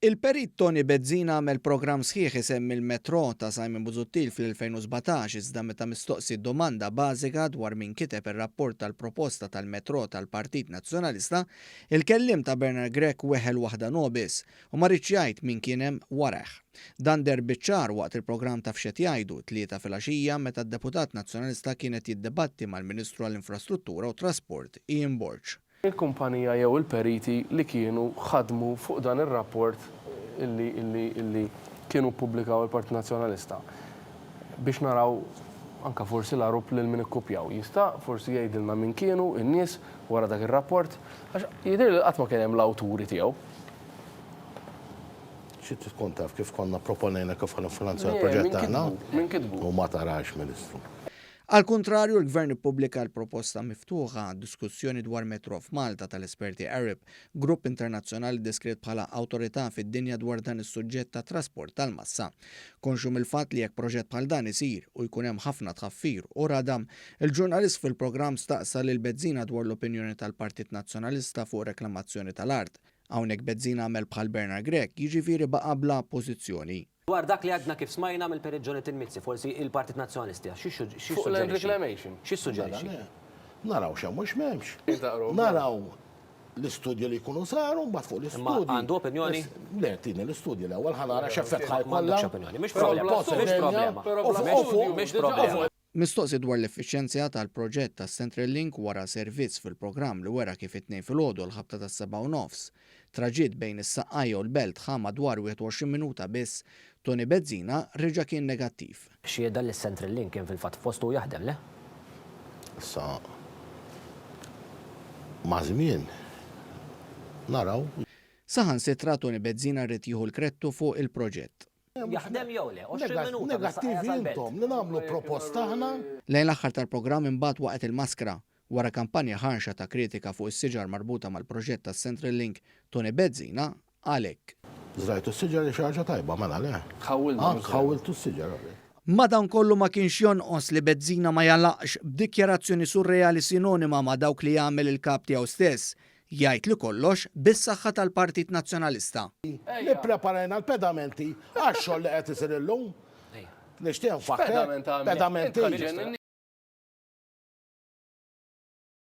Il-Perit Toni Bezzina għamel programm sħiħ isemmi l-Metro ta' Simon Busuttil fl-2017 iżda meta mistoqsi domanda bażika dwar min kiteb ir-rapport tal-proposta tal-Metro tal-Partit Nazzjonalista, il-kelliem ta' Bernard Grech weħel waħda nobis u ma riedx jgħid min kien hemm warajh. Dan deher biċ-ċar waqt il-programm ta' F'X'Qed Jgħidu, t-Tlieta filgħaxija meta d-deputat Nazzjonalista kien qed jiddibatti mal-Ministru għall-Infrastruttura u t-Trasport Ian Borg. Il-kumpanija jew il-periti li kienu ħadmu fuq dan ir-rapport illi illi illi kienu ppubblikaw il-Partit Nazzjonalista biex naraw anke forsi l-għarub lil min ikkupjaw. Jista' forsi jgħidilna min kienu n-nies wara dak ir-rapport? Għax jidhirli li qatt ma kien hemm l-awturi tiegħu. Xi trid tkun taf kif konna pproponejna kif ħa niffinanzjaw il-proġett tagħna? Min kitbu? U ma tarax, Ministru. Għall-kuntrarju, l-Gvern ippubblika l-proposta miftuħa għad-diskussjoni dwar metro f'Malta tal-esperti Arup, grupp internazzjonali deskritt bħala awtorità fid-dinja dwar dan is-suġġett tat-trasport tal-massa. Konxju mill-fatt li jekk proġett bħal dan isir u jkun hemm ħafna tħaffir u radam, il-ġurnalist fil-programm staqsa lil Bezzina dwar l-opinjoni tal-Partit Nazzjonalista fuq reklamazzjoni tal-art. Hawnhekk Bezzina għamel bħal Bernard Grech, jiġifieri baqa' bla pożizzjoni. Dwar dak li għadna kif smajna mill-Perit Jonathan Mizzi, forsi il-Partit Nazzjonalista xi suġġerixxi? Fuq land reclamation. Xi suġġerixxi? Naraw x'hemm u x'm'hemmx. Naraw l-istudji li jkunu saru, mbagħad fuq l-istudji. Imma għandu opinjoni? Le, tini l-istudji l-ewwel ħa nara x'effett ħa jkollha. M'għandekx opinjoni. Mhix problema. Mhix problema. Mhix problema. Mistoqsi dwar l-effiċjenzja tal-proġett tas-Central Link wara servizz fil-programm li wera kif it-Tnejn filgħodu għall-ħabta tas-sebgħa u nofs, traġitt bejn is-Saqqajja u l-Belt ħa madwar 21 minuta biss, Toni Bezzina reġa' kien negattiv. Xhieda li s-Central Link kien fil-fatt f'postu u jaħdem, le? Issa maż-żmien naraw. Saħansitra Toni Bezzina ried jieħu l-krettu fuq il-proġett. Jaħdem jew le? 20 minuta mis-Saqqajja Negattivi sal-Belt. intom li nagħmlu proposta aħna. Lejn l-aħħar tal-programm imbagħad waqgħet il-maskra. Wara kampanja ħarxa ta' kritika fuq is-siġar marbuta mal-proġett tas-Central Link, Toni Bezzina qal hekk. Żrajtu s-siġar hi xi ħaġa tajba, mela le? Tħawwilna Ank ħawwiltu s-siġar, għalhekk. Madankollu ma kienx jonqos li Bezzina ma jagħlaqx b'dikjarazzjoni surreali sinonima ma' dawk li jagħmel il-kap tiegħu stess, Jgħid li kollox bis-saħħa tal-Partit Nazzjonalista. Li ppreparajna l-pedamenti għax-xogħol li qed isir illum. Nixtieq nfakkar. Pedamenti.